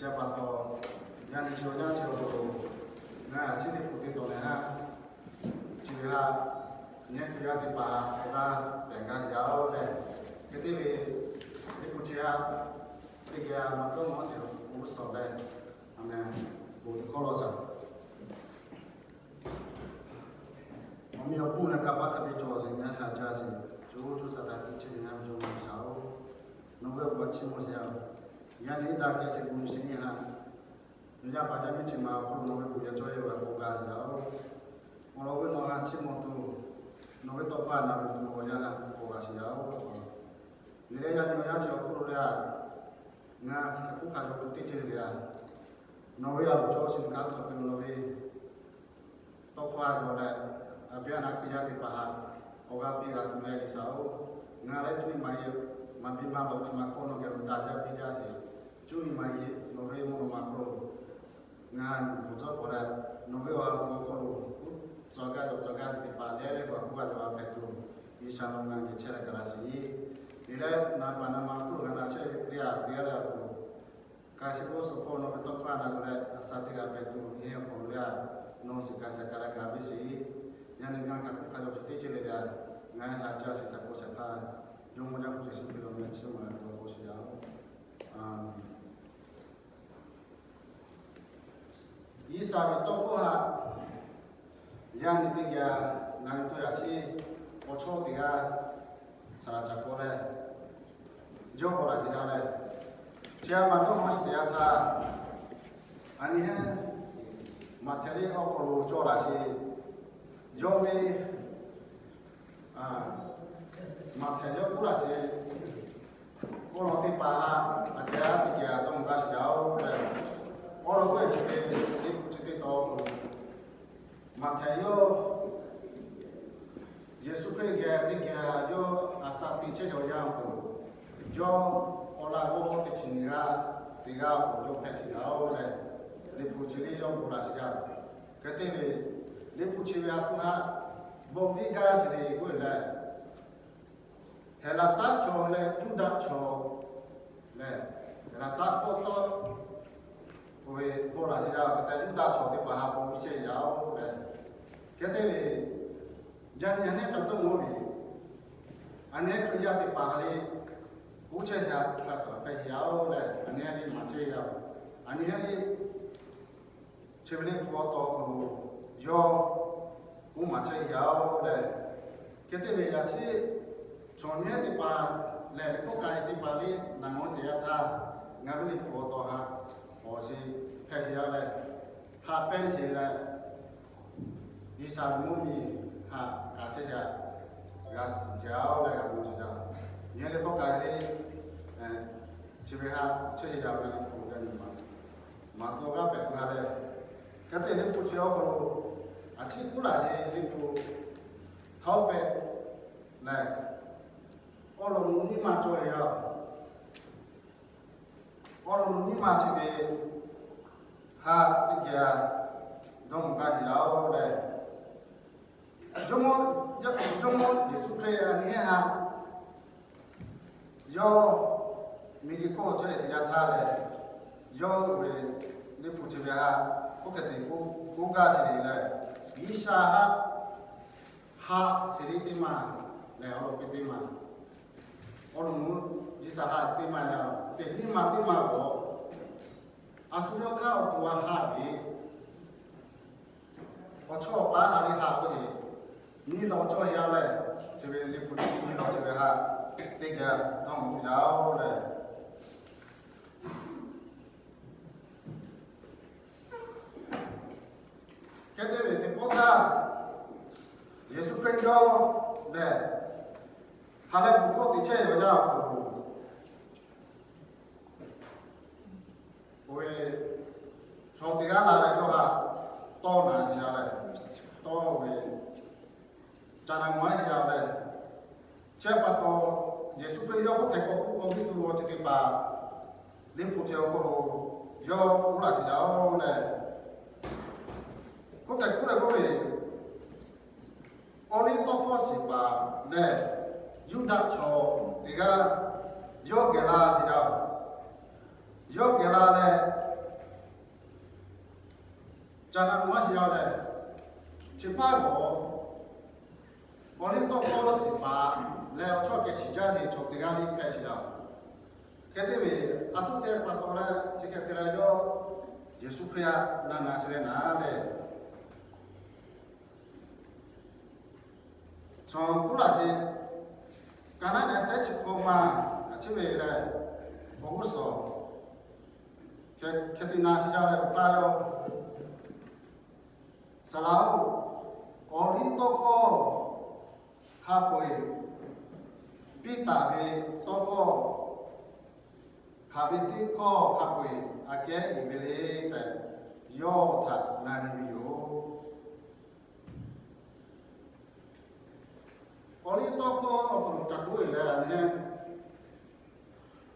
Chi pa taw, yaꞈ nyi chi awˬ yanˇ chi awˬ hk'aw lo ngaˬ chi teˇ hpu te tawˍ leh haˉ, chi ve haˉ, nyi Hkriꞈ yaˇ teˇ hpaˍ awˬ g'aˇ pehˬ gaˇ yaˇ-oˬ leh, hk'e te ve, teˇ hpu chi haˉ, teˇ geh maˇ dawˇ nawˉ sheˍ, awˬ g'uˇ suhˍ leh, aˬ meh, bon hkawˇ law shaˍ. Awˬ miˬ awˬ hponˇ leh kanˇ paˆ hk'a biˇ cawˬ sheˍ, ngaˬ haꞈ jaˇ sheˍ, co co taˍ taˍ teˇ chehˇ ngaˬ ve Jawˇmawˇ G'uiˬsha-oˬ, nawˬ ve awˬ bon a chiˇ mvuh sheˍ-a. Yaꞈ nyi iˉ daꞈ kehˬ sheˍ bon sheˍ nyi haꞈ, nawˬ yaˇ paˍ yaˇ miˇ chi ma awˬ hk'aw lo nawˬ ve bon yaˇ cawˇ yehˬ g'a k'oˆ g'a sheˍ yaˇ-oˬ. Awˬ lawn ve nawˬ haꞈ chiˇ mvuh tuˬ, nawˬ ve tawˇ hkawˇ a naˬ ve tuˬ awˬ yanˇ haꞈ k'oˆ g'a sheˍ yaˇ-oˬ. Liꞈ leh yaˇ nyi awˬ yanˇ chi awˬ hk'aw lo leh a, ngaˬ hk'aˬ hkuˇ hk'aˬ yaw tuˬ teˇ ceuˬ leh a, nawˬ ve a loˍ cawˇ sheˍ ve hk'a suh keu nawˬ ve tawˇ hkawˇ a cawˬ leh, a piˇ a naˬ Hkriꞈ yaˇ teˇ hpaˍ htaꞈ awˬ g'aˇ piˇ g'a tuˬ leh G'uiˬsha-oˬ, ngaˬ leh cuˇ yiˍ maˍ yiˍ maˍ biˇ maˇ lawˬ hk'e maˇ hkawˇ nawˬ geh lo daꞈ jaˇ piˇ jaˇ sheˍ. Cuˇ yiˍ maˍ yiˍ nawˬ ve mvuhˇ naw ma hk'aw lo ngaˬ hui bvuhˬ tcuhˉ k'awꞈ leh, nawˬ ve awˬ ha hpu awˬ hk'aw lo uˉ tcuh gaˇ yawˬ tcuh gaˇ sheˍ teˇ hpaˍ leh leh g'a hpuˇ g'a cawˬ g'a hpehꞈ tuˬ, G'uiˬsha nawˬ ngaˬ geh chehˇ leh gaˬ la sheˍ. Liꞈ leh naˍ paˍ naˍ ma hk'oˆ lo g'a na chehˇ ve Hkriꞈ yaˇ teˇ g'aˇ leh awˬ hk'aw lo, ka shiˍ k'oˆ suhˍ hpawˇ nawˬ ve tawˇ hkawˇ a naˬ g'a leh a sha teˇ g'aˇ hpehꞈ tuˬ, nyi awˬ hk'aw lo leh a, nawˬ shiˍ ka shiˍ ka leh gaˬ ve sheˍ. Yaꞈ nyi ngaˬ hk'aˬ hkuˇ hk'aˬ yaw chi teˇ ceuˬ leh leh a, ngaˬ hui haꞈ jaˇ sheˍ htaꞈ k'oˆ shehˍ hpaˇ, Jawˇmawˇ Yaˇ hpu Yeˍsuˆ Hkriꞈ awˬ meh chi ma la k'o k'oˆ sheˍ yaˇ-oˬ. G'uiˬsha ve tawˇ hkawˇ haꞈ yaˇ nyi teˇ geh ngaˬ hui cawˇ yaꞈ chi awˬ chawˇ teˇ g'aˇ saˍ laꞈ ca k'awꞈ leh, yawˇ k'awꞈ laꞈ te g'a leh, chi a maˇ dawˇ nawˉ sheˍ teˇ yanˇ htaˇ, a nyi heˆ, Maꞈhtehˍ liꞈ awˬ hk'aw lo cawˇ laꞈ sheˍ. Yawˇ ve Maꞈhtehˍ yawˇ k'oˆ laꞈ sheˍ, awˬ lawn teˇ hpaˍ haꞈ a ceh a teˇ geh a dawˇ mvuh gaˇ sheˍ yaˇ-oˬ leh, awˬ lawn k'oˆ e chi ve teˇ hpu chi teˇ taw awˬ hk'aw lo, Maꞈhtehˍ yawˇ Yeˍsuˆ Hkriꞈ geh teˇ geh yawˇ a shaꞈ teꞈ chehˇ ve awˬ yanˇ awˬ hk'aw lo, yawˇ awˬ laꞈ g'awˇ teˇ chi nyi g'aˇ teˇ g'aˇ awˬ hk'aw lo yawˇ hpehꞈ sheˍ yaˇ-oˬ leh, Liꞈ hpu chi ve yawˇ k'oˆ laꞈ sheˍ yaˇ. Hk'e te ve, Liꞈ hpu chi ve a shu haꞈ bawˆ viˉ gaˇ sheˍ le k'oˆ ve leh, Heˍlaˍsaˆ chaw leh Yuˇdaꞈ chaw leh, Heˍlaˍsaˆ hkawˇ tawˇ k'oˆ ve bawˆ laꞈ sheˍ yaˇ, hk'e te Yuˇdaꞈ chaw teˇ hpaˍ haꞈ bawˆ viˉ chehˇ yaˇ-oˬ leh, hk'e te ve, yaꞈ nyi a nehˉ ca dawˇ mawˇ ve, a nehˉ Hkriꞈ yaˇ teˇ hpaˍ haꞈ le, k'oˆ chehˇ shaˍ hk'a shuˍ hpehꞈ yaˇ-oˬ leh, a nehˉ le maˍ chehˇ yaˇ-oˬ, a nehˉ le chi ve Liꞈ hpu awˬ taw awˬ hk'aw lo yawˇ k'oˆ maˍ chehˇ yaˇ-oˬ leh, hk'e te ve yaꞈ chi chaw nehˉ teˇ hpaˍ lehˬ, liꞈ hkawˇ k'ai teˇ hpaˍ le naˬ ngawˬ teˇ yanˇ htaˇ, ngaˬ ve Liꞈ hpu awˬ taw haꞈ awˬ sheˍ hpehꞈ sheˍ yaˇ leh, haꞈ pehnˇ sheˍ leh, G'uiˬsha ve mvuhˇmiˬ haꞈ kaꞈ chehˇ yaˇ, g'a shiˍ jaˇ-oˬ leh g'a mawˬ sheˍ jaˇ. Nyi liꞈ hkawˇ k'ai le, chi ve haꞈ chehˇ yaˇ ve Liꞈ hpu g'a nyi ma, maˍ tuˬ g'aˇ pehꞈ tuˬ g'a leh, hk'e te Liꞈ hpu chi awˬ hk'aw lo a ciˉ k'oˆ laꞈ sheˍ Liꞈ hpu htawˇ pehꞈ leh, awˬ lawn nyi ma cawˇ ve yaˇ, awˬ lawn nyi ma chi ve haꞈ teˇ geh dawˇ mvuh gaˇ sheˍ yaˇ-oˬ leh, Jawˇmawˇ, Jawˇmawˇ Yeˍsuˆ Hkriꞈ a nyi heˆ haꞈ, yawˇ miˬguiˬ hk'oˆ chehˇ teˇ yanˇ htaˇ lehˬ, yawˇ ve Liꞈ hpu chi ve haꞈ k'oˆ hk'e te k'oˆ gaˇ sheˍ le leh, G'uiˬsha haꞈ, haꞈ sheˍ le teˇ maˬ lehˬ, awˬ lawn piˇ teˇ maˬ, awˬ lawn G'uiˬsha haꞈ teˇ maˬ yaˇ, teꞈ nyiˇ ma teˇ maˬ g'awˬ, a shu yawˇ hk'aˇ awˬ to a haꞈ ve awˬ chawˇ awˬ paˍ haꞈ le haꞈ k'oˆ ve, nyi lawˬ cawˇ yaˇ leh, chi ve Liꞈ hpu chi nyi lawˬ cawˇ ve haꞈ teˇ geh dawˇ mvuh tuˬ yaˇ-oˬ leh, hk'e te ve teˇ pawˆ htaˇ, Yeˍsuˆ Hkriꞈ yawˇ lehˬ, ha lehˬ bvuhꞈ hkawˇ teꞈ chehˇ ve awˬ yanˇ awˬ hk'aw lo, oˇ ve chaw teˇ g'aˇ la leh yawˇ haꞈ tawˇ na sheˍ yaˇ leh, tawˇ ve ca na mawˬ a sheˍ yaˇ leh, chi pa taw Yeˍsuˆ Hkriꞈ yawˇ k'oˆ hk'e k'awꞈ k'oˆ k'awꞈ piˇ tuˬ awˬ ceuˬ teˇ hpaˍ Liꞈ hpu chi awˬ hk'aw lo yawˇ k'oˆ laꞈ sheˍ yaˇ-oˬ leh, k'oˆ hk'e k'oˆ leh k'oˆ ve, Awˬliˇtawˇhkawˇ shiˍ paˍ lehˬ, Yuˇdaꞈ chaw teˇ g'aˇ yawˇ geh la sheˍ yaˇ-oˬ. Yawˇ geh la leh, Caˬ naꞈ maˇ shiˍ yaˇ lehˬ, chi hpaˇ g'awˬ awˬ liˇ tawˇ hkawˇ shiˍ paˍ leh awˬ chawˇ kehˬ shiˍ jaˇ sheˍ chaw teˇ g'aˇ liˇ hpehꞈ sheˍ yaˇ. Hk'e te ve, a htoꞈ te pa taw leh chi hk'e te leh yawˇ Yeˍsuˆ Hkriꞈ htaꞈ na na chi leh naˍ leh, chaw kuˉ laˬ sheˍ, ka naˉ nehˬ sehˉ chi hk'aw ma, a chi ve lehˬ, awˬ g'uˇ suhˍ hk'e te na chi jaˇ leh awˬ k'aˇ yawˇ Saˍ laꞈ-oˬ, awˬ liˇ tawˇ hkawˇ hk'a peu-eˬ, piˇ taˍ ve tawˇ hkawˇ, hk'aˬ ve teˇ hkawˇ hk'a peu-eˬ aꞈ kehˉ uiˍ ve le tehꞈ, yawˇ htaꞈ na nyi ve yoˬ. Awˬ liˇ tawˇ hkawˇ awˬ hk'aw lo ca k'oˆ ve lehˬ, a nyi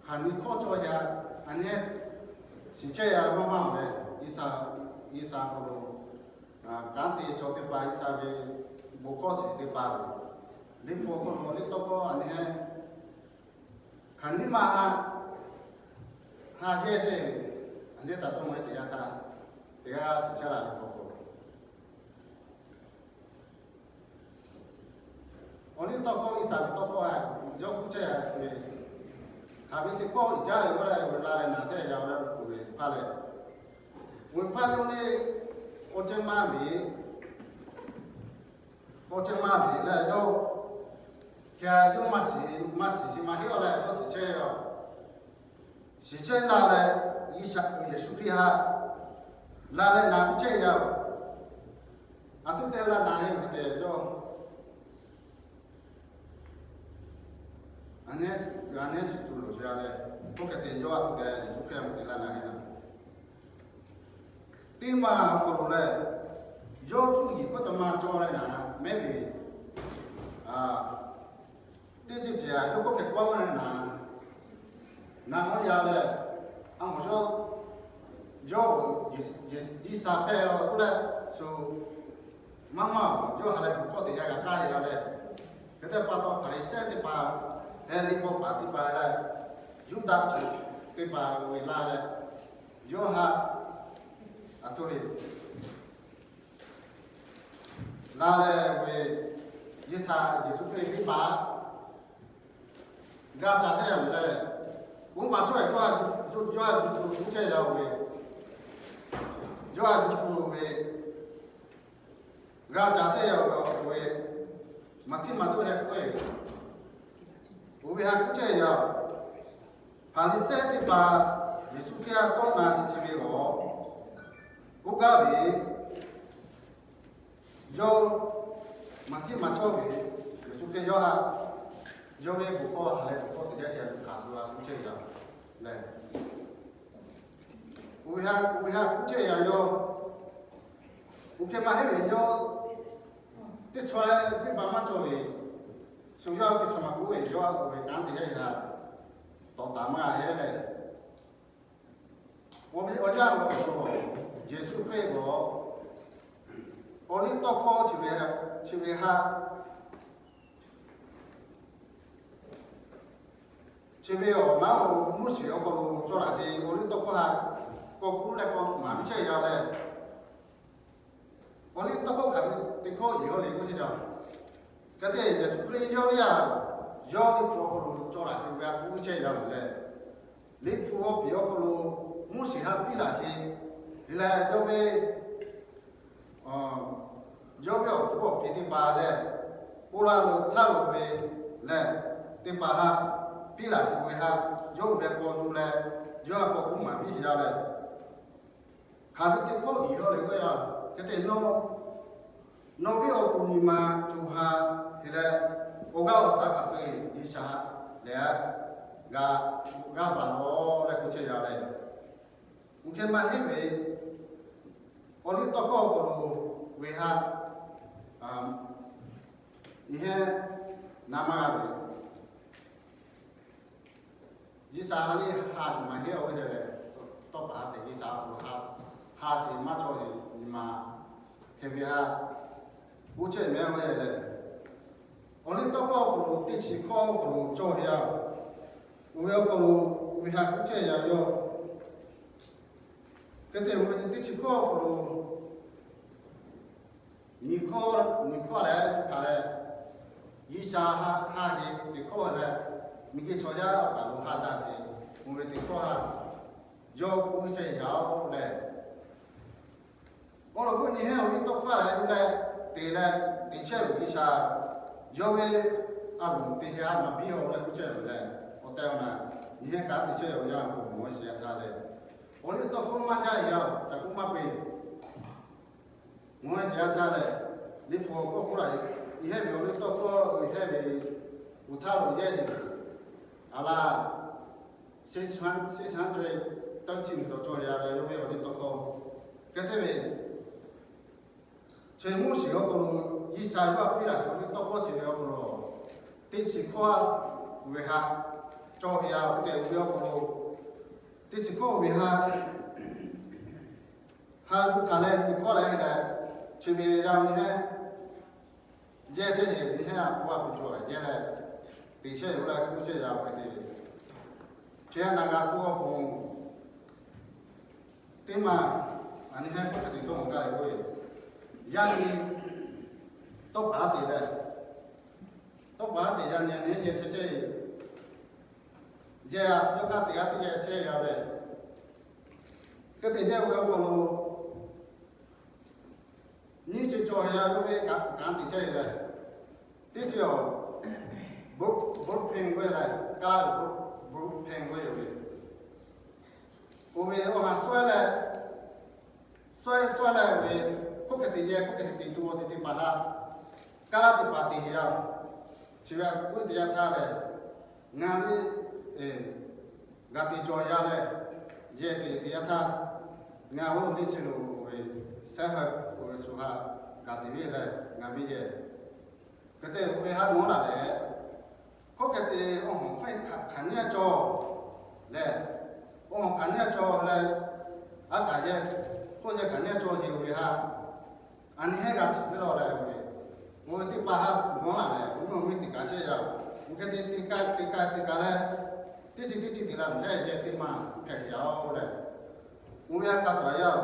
hk'aˬ nyi hkawˇ cawˬ yaˇ, a nyi shiˍ chehˇ yaˇ maˇ maˇ leh, Iˉsaˍ, Iˉsaˍ hk'aw lo kanˉ te chaw teˇ hpaˍ, Iˉsaˍ ve bon hkawˇ shiˍ teˇ hpaˍ ve, Liꞈ hpu awˬ hk'aw lo awˬ liˇ tawˇ hkawˇ a nyi hk'aˬ nyi maˇ ha, ha yehˇ yehˇ ve, a nyi ca tawˇ maˇ teˇ g'aˇ htaˇ, teˇ g'aˇ shiˍ chehˇ la ve k'o k'o, awˬ liˇ tawˇ hkawˇ Iˉsaˍ ve tawˇ hkawˇ a, yawˇ k'oˆ chehˇ yaˇ ve, hk'aˬ ve teˇ hkawˇ jaˇ ve k'oˆ leh, ve la leh naˍ chehˇ yaˇ ve k'oˆ ve hpaˇ leh, ve hpaˇ yawˇ le, awˬ ceuˬ maˇ ve, awˬ ceuˬ maˇ ve leh yawˇ, hk'e yawˇ maˇ shiˍ, maˇ shiˍ maˇ heˆ a leh yawˇ shiˍ chehˇ yaˇ. Shiˍ chehˇ la leh, Iˉsaˍ Yeˍsuˆ Hkriꞈ htaꞈ la leh naˍ piˇ chehˇ yaˇ. A htoꞈ te la naˍ heˆ ve hk'e te yawˇ, a nyi, a nyi shiˍ tuˬ loˍ jaˇ leh, oˇ hk'e te yawˇ a htoꞈ te Yeˍsuˆ Hkriꞈ htaꞈ te la naˍ heˆ na. Teˇ ma awˬ hk'aw lo lehˬ, yawˇ cuˇ yiˍ hkawˇ taꞈ ma cawˬ leh naˍ mehˉ ve, a, teˇ ceuˬ ceuˬ a yawˇ hkawˇ hk'e k'oˆ leh naˍ, naˍ maˇ yaˇ leh, a maˬ yawˇ, yawˇ, G'uiˬsha hpehꞈ la k'oˆ leh, shu maˇ maˇ yawˇ ha leh bon hkawˇ teꞈ yaˇ g'a kaˇ yaˇ leh, hk'e te pa taw Hpaˍriˍsehˇ teˇ hpaˍ, heh liꞈ bvuhꞈ paˍ teˇ hpaˍ leh, Yuˇdaꞈ chaw teˇ hpaˍ ve la leh, yawˇ ha, a htoꞈ le la leh ve, G'uiˬsha Yeˍsuˆ Hkriꞈ ve paˍ g'a caˍ hehˇ ve lehˬ, oˇ ma cawˇ e yawˇ ha yuˬ tuˬ kuˇ chehˇ yaˇ ve, yawˇ ha yuˬ tuˬ ve, g'a caˍ chehˇ yaˇ ve, maˬ htiˇ maˬ cawˇ heh k'oˆ e, oˇ ve ha kuˇ chehˇ yaˇ. Hpaˍriˍsehˇ teˇ hpaˍ Yeˍsuˆ Hkriꞈ htaꞈ tawˆ na shiˍ chehˇ ve lawˬ, k'oˆ gaˇ ve, yawˇ maˬ htiˇ maˬ cawˇ ve, Yeˍsuˆ Hkriꞈ yawˇ ha, yawˇ ve bon hkawˇ ha leh bon hkawˇ teꞈ yaˇ chi a yuˬ kaꞈ tuˬ a kuˇ chehˇ yaˇ lehˬ, oˇ ve ha, oˇ ve ha kuˇ chehˇ yaˇ yawˇ, oˇ hk'e maˇ heˆ ve yawˇ, teˇ chaw leh teˇ hpaˍ maˇ cawˇ ve, shu yawˇ teˇ chaw maˇ k'oˆ ve yawˇ oˇ ve kanˉ teꞈ yaˇ htaꞈ tawˍ taˍ maˇ heˆ leh, awˬ viˉ awˬ yaˇ ve awˬ hk'aw lo Yeˍsuˆ Hkriꞈ g'awˬ, awˬ liˇ tawˇ hkawˇ chi ve, chi ve ha, chi ve awˬ naˉ lo Moˉseˍ awˬ hk'aw lo cawˬ laˬ ve awˬ liˇ tawˇ hkawˇ ha k'awꞈ k'oˆ leh k'awꞈ maˍ piˇ chehˇ yaˇ leh, awˬ liˇ tawˇ hkawˇ hk'aˬ ve teˇ hkawˇ yeˬ hawˉ le k'oˆ chehˇ yaˇ. Hk'e te Yeˍsuˆ Hkriꞈ yawˇ ve a, yawˇ Liꞈ hpu awˬ hk'aw lo cawˬ laˬ sheˍ ve a k'oˆ chehˇ yaˇ mehˍ leh, Liꞈ hpu awˬ piˍ awˬ hk'aw lo Moˉseˍ ha piˇ laˬ sheˍ ve leh, yawˇ ve yawˇ ve awˬ hpu awˬ piˍ teˇ hpaˍ leh, oˇ la lo htaˇ lo ve lehˬ, teˇ hpaˍ ha piˇ laˬ sheˍ ve ha, yawˇ ve k'aw yuˬ leh, yawˇ a k'awꞈ k'oˆ maˍ piˇ sheˍ yaˇ leh, hk'aˬ ve teˇ hkawˇ yeˬ hawˉ le k'oˆ yaˇ. Hk'e te nawˇ, nawˬ ve awˬ to nyi ma co ha heˍ leh, awˬ g'aˇ awˬ shaˍ hk'a peu-eˬ G'uiˬsha lehˬ g'a, g'a baˬ lawˬ leh k'oˆ chehˇ yaˇ leh, oˇ hk'e maˇ heˆ ve, awˬ liˇ tawˇ hkawˇ awˬ hk'aw lo ve ha, nyi heˆ, na maˇ g'a ve, G'uiˬsha ha le ha shiˍ maˇ heˆ a ve lehˬ, tawˇ pa ha tehꞈ G'uiˬsha awˬ hk'aw lo ha, ha shiˍ maˇ cawˇ ve nyi ma hk'e ve ha, oˇ chehˇ mehˍ ve lehˬ, awˬ liˇ tawˇ hkawˇ awˬ hk'aw lo teˇ chi hkawˇ awˬ hk'aw lo cawˬ ve yaˇ, oˇ ve awˬ hk'aw lo ve ha kuˇ chehˇ yaˇ yawˇ. Hk'e te ve teˇ chi hkawˇ awˬ hk'aw lo nyi hkawˇ, nyi hkawˇ leh hk'aˬ leh, G'uiˬsha ha, ha heˍ teꞈ hkawˇ leh, miˬguiˬ chaw yaˇ awˬ kaˍ lo ha daꞈ sheˍ, mvuhˇ ve teꞈ hkawˇ ha yawˇ k'oˆ chehˇ yaˇ-oˬ lehˬ, awˬ lawn k'o, nyi hehnˇ awˬ liˇ tawˇ hkawˇ leh, leh teꞈ leh teꞈ chehˇ ve G'uiˬsha yawˇ ve a loˍ teꞈ heˍ ha maˍ piˇ-oˬ leh k'oˆ chehˇ ve lehˬ, awˬ tehˬ awˬ na nyi hehnˇ kaꞈ teꞈ chehˇ ve awˬ yanˇ awˬ hk'aw lo mawˬ ve shiˍ yaˇ htaˇ lehˬ, awˬ liˇ tawˇ hkawˇ maˇ jaˇ yaˇ-oˬ, ca k'oˆ maˇ peꞈ. Mawˬ ve shiˍ yaˇ htaˇ lehˬ, liꞈ hpu awˬ hk'aw k'oˆ laˇ, nyi hehnˇ ve awˬ liˇ tawˇ hkawˇ uiˍ hehnˇ ve uiˍ htaˇ lo yehˇ heˍ ve, aˬ laˬ six hundred thirteen ve dawˬ cawˇ yaˇ leh yawˇ ve awˬ liˇ tawˇ hkawˇ hk'e te ve, Chi Moˉseˍ awˬ hk'aw lo G'uiˬsha yawˇ htaꞈ piˇ laˇ shuˍ ve tawˇ hkawˇ chi ve awˬ hk'aw lo, teˇ chi hkawˇ ve ha cawˇ ve yaˇ oˬ, hk'e te ve awˬ hk'aw lo, teˇ chi hkawˇ ve ha, ha tuˬ hk'aˬ leh nyi hkawˇ leh leh, chi ve yaˇ nyi hehnˇ yehˇ chehˇ ve, nyi hehnˇ a hpu a hpu cawˬ leh yehˇ leh, teꞈ chehˇ ve oˬ leh k'oˆ chehˇ yaˇ oˬ hk'e te ve, chi a naˬ g'a tuˬ awˬ pon teˇ maˬ, a nyi hehnˇ hk'aˬ hk'e te dawˇ gaˇ leh k'oˆ ve, yaˇ nyi tawˇ paˍ teꞈ leh, tawˇ paˍ teꞈ yaˇ nyi a nyi hehnˇ yehˇ chehˇ chehˇ ve, yehˇ a shu yawˇ hk'aˇ teꞈ g'aˇ teˇ yehˇ chehˇ yaˇ leh, hk'e te yehˇ ve awˬ hk'aw lo nyiˇ chi cawˬ yaˇ yawˇ ve kanˉ teꞈ chehˇ ve lehˬ, teˇ chi awˬ, blueprint k'oˆ ve lehˬ, kaˇ laˇ ve blueprint k'oˆ ve yoˬ ve, oˇ ve awˬ ha suhˉ leh, suhˉ suhˉ leh ve, hk'oˆ hk'e te yehˇ hk'oˆ hk'e te teꞈ tuˬ awˬ teꞈ teˇ hpaˍ htaꞈ, kaˇ laˇ teˇ hpaˍ teꞈ yaˇ, chi ve a k'oˆ teꞈ yaˇ htaˇ lehˬ, ngaˬ ve g'a teꞈ cawˬ yaˇ leh, yehˇ teꞈ teꞈ yaˇ htaˇ, ngaˬ oˇ liˇ chi lo ve, sehˉ ha oˇ ve shu ha g'a teꞈ ve leh ngaˬ ve yehˇ, hk'e te oˇ ve ha mawˬ laˬ leh, hk'oˆ hk'e te awˬ hawˬ hk'aˬ nyiˇ a cawˬ leh, awˬ hawˬ hk'aˬ nyiˇ a cawˬ leh, a kaˍ yehˇ, hk'oˆ yehˇ hk'aˬ nyiˇ a cawˬ sheˍ oˇ ve ha, a nyi hehnˇ g'a shiˍ piˇ law leh oˇ ve, oˇ ve teˇ hpaˍ ha tuˬ mawˬ laˬ leh, oˇ ve awˬ miˇ teꞈ kaꞈ chehˇ yaˇ, oˇ hk'e te teꞈ kaꞈ teꞈ kaꞈ teꞈ kaꞈ leh, teˇ chi teˇ chi teꞈ la mehˍ yehˇ teˇ maˬ hpehꞈ yaˇ oˬ leh, oˇ ve a kaˍ suhˍ yaˇ,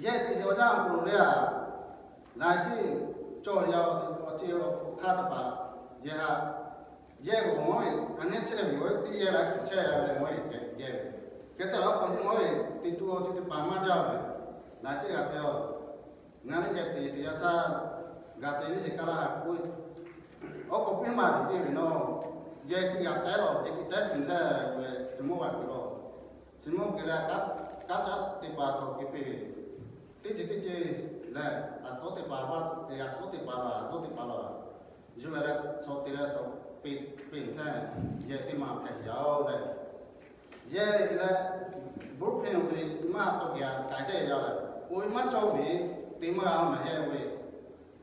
yehˇ teꞈ yaˇ awˬ yanˇ awˬ hk'aw lo lehˬ, laiˉ chi cawˬ yaˇ awˬ chi awˬ hk'aˇ teˇ hpaˍ yehˇ ha, yehˇ k'o mawˬ ve, a nyi chehˇ ve oˇ ve teˇ yehˇ la kuˬ chehˇ leh mawˬ ve yehˇ ve, hk'e te la awˬ hk'aw lo mawˬ ve, teꞈ tuˬ awˬ chi teˇ hpaˍ maˇ jaˇ ve, laiˉ chi g'a te-o, ngaˬ ve yehˇ teꞈ teꞈ yaˇ htaˇ, g'a te ve heˆ kaˇ laˇ ha k'oˆ ve, awˬ hk'aw piˇ maˬ ve ve nawˬ, yehˇ kiˇ g'a tehˉ lawˬ, yehˇ kiˇ tehˉ piˇ htaˇ ve, Siˍmonˉ g'a kuˬ lawˬ, Siˍmonˉ kuˬ leh, kanˉ caˉ teˇ hpaˍ shawˍ kuˬ piˇ ve, teˇ chi teˇ chi lehˬ, a suhˉ teˇ hpaˍ, a suhˉ teˇ hpaˍ lawˬ, a suhˉ teˇ hpaˍ lawˬ, yuˬ ve leh shawˍ te leh shawˍ piˇ piˇ htaˇ, yehˇ teˇ maˬ hpehꞈ yaˇ oˬ leh, yehˇ leh, blueprint oˇ ve maˇ tawˆ kehˬ a k'ai chehˇ yaˇ leh, oˇ ve maˇ cawˬ ve, teˇ maˬ a maˬ yehˇ ve,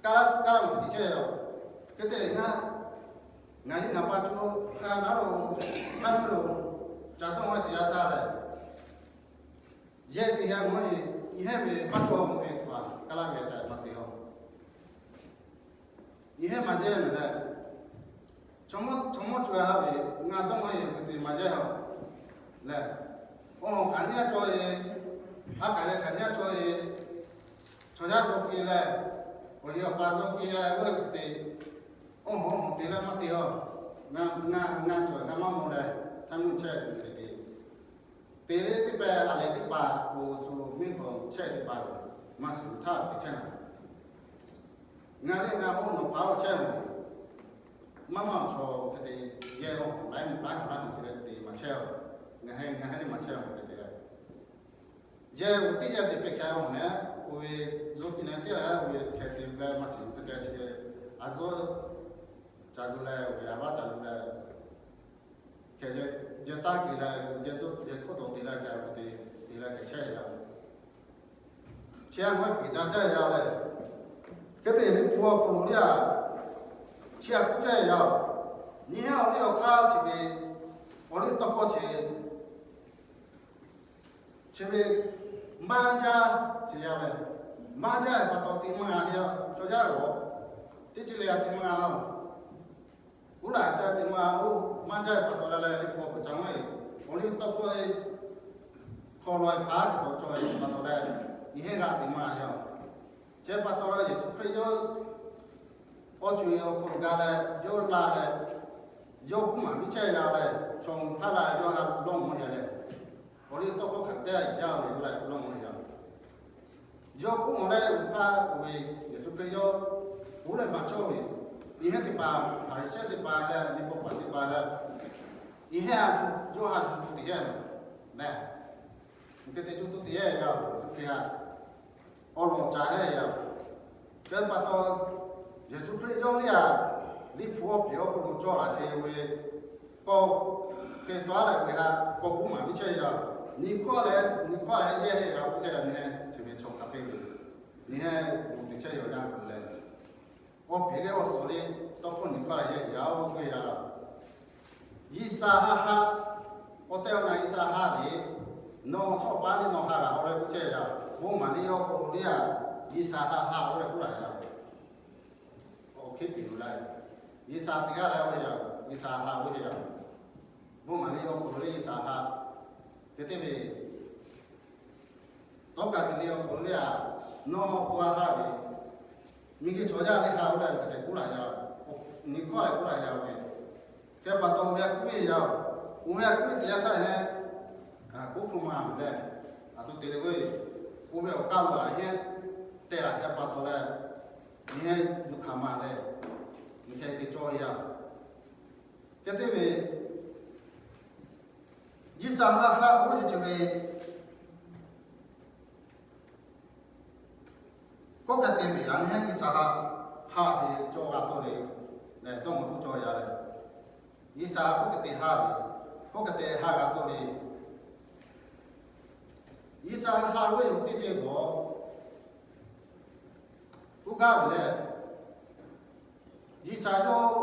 kaˇ laˇ kaˇ laˇ ve teꞈ chehˇ yaˇ, hk'e te ngaˬ, ngaˬ hui ngaˬ pa co hk'a naˉ lo, hk'a naˉ lo, ca tawˇ ve teꞈ yaˇ htaˇ lehˬ, yehˇ teꞈ yaˇ mawˬ ve, nyi hehnˇ ve maˇ cawˬ ve hk'aˬ kaˇ laˇ ve htaꞈ maˇ te-o. Nyi hehnˇ maˇ yehˇ mehˍ leh, chaw mawˇ chaw mawˇ co ha ve, ngaˬ dawˇ mawˬ ve hk'e te maˇ yehˇ-o leh, awˬ hawˬ hk'aˬ nyiˇ a cawˬ ve, a kaˍ yehˇ hk'aˬ nyiˇ a cawˬ ve, chaw yaˇ cawˬ ke leh, awˬ yehˬ awˬ pa cawˬ ke leh, oˇ ve hk'e te, awˬ hawˬ awˬ hawˬ te leh maˇ te-o. Ngaˬ ngaˬ ngaˬ cawˬ ngaˬ maˇ mawˬ leh, htaˇ mvuhˇ chehˇ tuˬ hk'e te, teꞈ leh teˇ pehˍ a lehˬ teˇ hpaˍ k'o shu miˇ hk'awꞈ chehˇ teˇ hpaˍ, maˇ shiˍ htaˇ teꞈ chehˇ naˍ. Ngaˬ lehˬ ngaˬ oˇ nawˬ hpaˍ oˇ chehˇ-oˬ, maˇ maˇ awˬ chaw hk'e te yehˇ-oˬ, laiˉ laiˉ hk'awꞈ laiˉ hk'awꞈ te leh te maˇ chehˇ-oˬ, ngaˬ hehnˇ ngaˬ hehnˇ maˇ chehˇ-oˬ hk'e te leh, yehˇ oˬ teˇ yehˇ teꞈ pehˍ hkeh-oˬ leh, oˇ ve zuhˆ piˇ leh teˇ leh oˇ ve hkeh te leh maˇ shiˍ hk'e te chi, a zuhˆ ca yuˬ leh oˇ ve a vaˇ ca yuˬ leh, hkeh yehˇ taˇ kehˬ leh, yehˇ zuhˆ yehˇ hk'oˆ dawˬ te leh hkeh te, te leh hkeh chehˇ yaˇ. Chi a maˇ piˍ daꞈ jaˇ yaˇ leh, hk'e te liꞈ hpu awˬ hk'aw lo lehˬ, chi a k'oˆ chehˇ yaˇ, nyi hehnˇ awˬ liˇ awˬ hk'aˇ chi ve, awˬ liˇ tawˇ hkawˇ chi chi ve maˇ jaˇ, chi yaˇ lehˬ, maˇ jaˇ ve pa taw te maˇ g'a yaˇ, chaw yaˇ g'awˬ teˇ ceuˬ leh g'a te maˇ g'a-oˬ. Uˉ laˬ ca te maˇ g'a-oˬ, maˇ jaˇ ve pa taw leh leh liꞈ hpu awˬ hk'aw ca maˇ heˆ. Awˬ liˇ tawˇ hkawˇ hk'aw lo hpaˇ hk'e taw cawˬ ve pa taw leh, nyi hehnˇ g'a te maˇ g'a yaˇ-oˬ. Hk'e pa taw, Yeˍsuˆ Hkriꞈ yawˇ awˬ co-e awˬ hk'aw lo ga leh, yawˇ la leh, yawˇ kuˉ maˍ piˇ chehˇ ya leh, chaw mvuh hpaˇ la yawˇ ha lawˇ mawˇ ya leh, awˬ liˇ tawˇ hkawˇ hkanˍ teˇ g'aˇ jaˇ ve leh lawˇ mawˇ ya. Yawˇ kuˉ maˍ leh, mvuh hpaˇ ve Yeˍsuˆ Hkriꞈ yawˇ kuˉ leh maˍ cawˇ ve, iˉ hehnˇ teˇ hpaˍ, Hpaˍriˍsehˇ teˇ hpaˍ leh liꞈ bvuhꞈ paˍ teˇ hpaˍ leh, iˉ hehnˇ yawˇ ha yuˬ tuˬ te hehˇ mehˍ. Mvuh hk'e te yuˬ tuˬ te hehˇ ya Yeˍsuˆ Hkriꞈ ha awˬ lawn ca hehˇ ya. Hk'e pa taw, Yeˍsuˆ Hkriꞈ yawˇ liˇ aꞈ, Liꞈ hpu awˬ piˍ awˬ hk'aw lo cawˇ laꞈ sheˍ ve k'awꞈ hk'e taw leh ve ha k'awꞈ kuˉ maˍ piˇ chehˇ ya. Nyi hkawˇ leh nyi hkawˇ leh yehˇ heˆ g'a k'oˆ chehˇ ya nyi hehnˇ chi ve chaw hk'a peˇ ve, nyi hehnˇ k'oˆ te chehˇ ya yaˇ k'oˆ leh, awˬ piˍ leh awˬ suhˍ leh tawˇ hkawˇ nyi hkawˇ leh yehˇ heˆ g'a k'oˆ ve ya. G'uiˬsha ha ha, awˬ tehˬ awˬ na G'uiˬsha ha ve, nawˬ chaw paˉ leh nawˬ ha g'a k'oˆ leh k'oˆ chehˇ ya. Bon maˍ liˇ awˬ hk'aw lo liˇ aꞈ, G'uiˬsha ha ha k'oˆ leh k'oˆ laꞈ ya. Awˬ hk'e piˍ lo leh, G'uiˬsha teˇ g'aˇ leh oˇ ve ya, G'uiˬsha ha oˇ ve ya. Bon maˍ liˇ awˬ hk'aw lo liˇ G'uiˬsha ha. Hk'e te ve, tawˇ kaꞈ ve liˇ awˬ hk'aw lo liˇ aꞈ, nawˬ awˬ to ha ha ve, miˬguiˬ chaw yaˇ liˇ ha oˇ leh hk'e te k'oˆ laꞈ ya. Nyi hkawˇ leh k'oˆ laꞈ ya ve. Hk'e pa taw, oˇ ve a kuˉ ve ya, oˇ ve a kuˉ ve teˇ yanˇ htaˇ hehnˇ, k'oˆ hk'oˆ ma leh, aˬ htoꞈ te leh k'oˆ ve, oˇ ve awˬ k'aˇ lo aꞈ hehnˇ tehꞈ laꞈ hk'e pa taw leh, nyi hehnˇ yuˬ hkanˍ ma leh, nyi hk'e te cawˇ ve ya. Hk'e te ve, G'uiˬsha ha ha oˇ ve chi ve, k'oˆ hk'e te ve, yaꞈ nyi hehnˇ G'uiˬsha ha ha te cawˇ g'a tawˇ le, leh dawˇ maw tuˬ cawˇ ya leh, G'uiˬsha k'oˆ hk'e te ha ve, k'oˆ hk'e te ha g'a tawˇ le. G'uiˬsha ha ve yoˬ teˇ ceuˬ g'awˬ k'oˆ gaˇ ve lehˬ, G'uiˬsha yawˇ,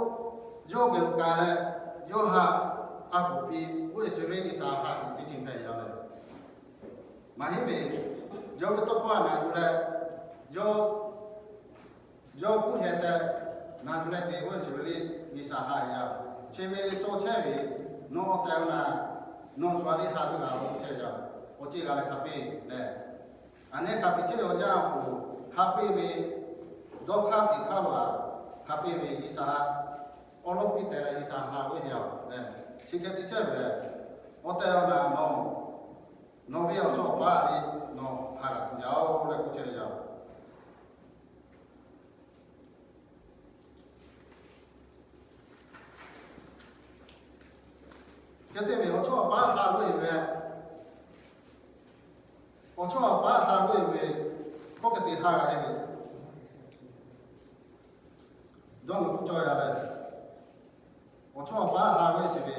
yawˇ geh lo k'ai leh, yawˇ ha a poˍ piˇ k'oˆ ve chi ve G'uiˬsha ha teˇ ceuˬ hpehꞈ ya leh, maˇ heˆ ve, yawˇ ve tawˇ hkawˇ a na yuˬ leh, yawˇ, yawˇ kuˉ heh tehꞈ na yuˬ leh te k'oˆ ve chi ve le, G'uiˬsha ha ya. Chi ve cawˇ chehˇ ve, nawˬ tehꞈ na, nawˬ shu a liˇ ha ve g'a lo chehˇ ya. Awˬ ceˇ g'a leh hk'a peˇ leh, aˬ nehˉ hk'a te chehˇ ve awˬ yanˇ awˬ hk'aw lo hk'a peˇ ve, dawˇ hk'aˇ tiꞈ hk'aˇ lo a, hk'a peˇ ve G'uiˬsha ha, awˬ lawn piˇ tehꞈ leh G'uiˬsha ha ve ya leh, chi hk'e te chehˇ ve lehˬ, awˬ tehˬ awˬ na nawˬ, nawˬ ve awˬ chawˇ awˬ paˉ a liˇ nawˬ ha g'a tuˬ yaˇ oˬ leh k'oˆ chehˇ ve ya. Hk'e te ve awˬ chawˇ awˬ paˉ ha ve yoˬ ve, awˬ chawˇ awˬ paˉ ha ve yoˬ ve, k'oˆ hk'e te ha g'a ve le. Dawˇ nawˬ tuˬ cawˇ ya leh, awˬ chawˇ awˬ paˉ ha ve chi ve,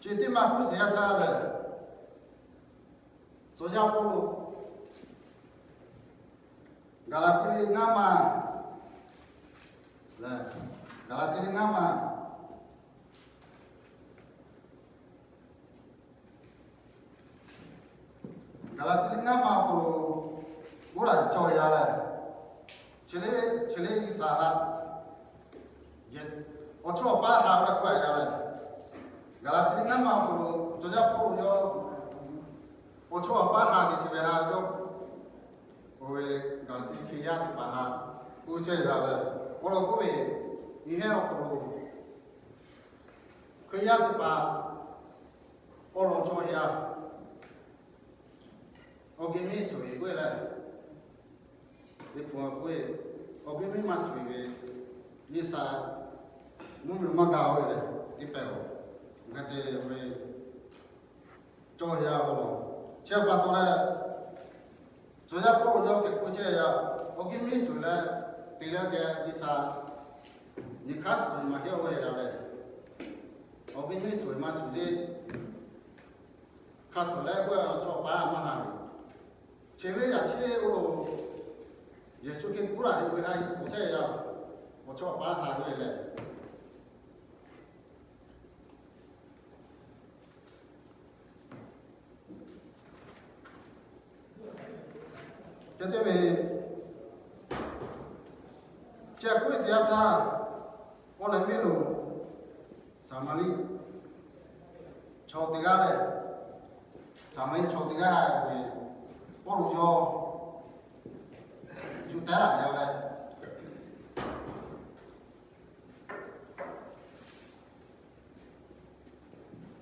chi teˇ maˇ k'oˆ sheˍ yaˇ htaˇ lehˬ, tcuh yaˇ Pawˇluꞈ Gaˍlaˍtiˆ liꞈ ngaˇ maˬ, Gaˍlaˍtiˆ liꞈ ngaˇ maˬ, Gaˍlaˍtiˆ liꞈ ngaˇ maˬ awˬ hk'aw lo k'oˆ laꞈ cawˇ ya leh, chi le, chi le G'uiˬsha ha, awˬ chawˇ awˬ paˉ ha ve k'oˆ laꞈ ya leh, Gaˍlaˍtiˆ liꞈ ngaˇ maˬ awˬ hk'aw lo tcuh yaˇ Pawˇluꞈ yawˇ awˬ chawˇ awˬ paˉ ha ve chi ve ha yawˇ, oˇ ve Gaˍlaˍtiˆ Hkriꞈ yaˇ teˇ hpaˍ ha k'oˆ chehˇ ya leh, awˬ lawn k'oˆ ve, nyi hehnˇ awˬ hk'aw lo Hkriꞈ yaˇ teˇ hpaˍ awˬ lawn cawˇ ya, awˬ geh miˇ suhˍ ve k'oˆ ve leh, Liꞈ hpu k'oˆ ve, awˬ geh miˇ maˇ suhˍ ve, G'uiˬsha mvuhˇmiˬ lo maˇ gaˬ ve leh, teˇ pehˍ awˬ, g'a te ve cawˇ ya awˬ lawn. Chi pa taw leh, tcuh yaˇ Pawˇluꞈ yawˇ hk'e k'oˆ chehˇ ya, awˬ geh miˇ suhˍ leh, te leh geh G'uiˬsha nyi hk'aˇ suhˍ ve maˇ heˆ oˇ ve ya leh, awˬ geh miˇ suhˍ ve maˇ suhˍ le, hk'a suhˍ leh k'oˆ ve awˬ chawˇ awˬ paˉ maˇ ha ve, chi ve yaꞈ chi oˇ lo Yeˍsuˆ Hkriꞈ k'oˆ laꞈ ve ha yi tcuhˍ chehˇ ya, awˬ chawˇ awˬ paˉ ha ve leh, hk'e te ve, chi a k'oˆ ve teˇ yanˇ htaˇ, awˬ leh miˇ lo Saˍmaˍriˆ chaw teˇ g'aˇ leh, Saˍmaˍriˆ chaw teˇ g'aˇ ve Pawˇluꞈ yawˇ yuˬ teh laˇ ve yoˬ leh,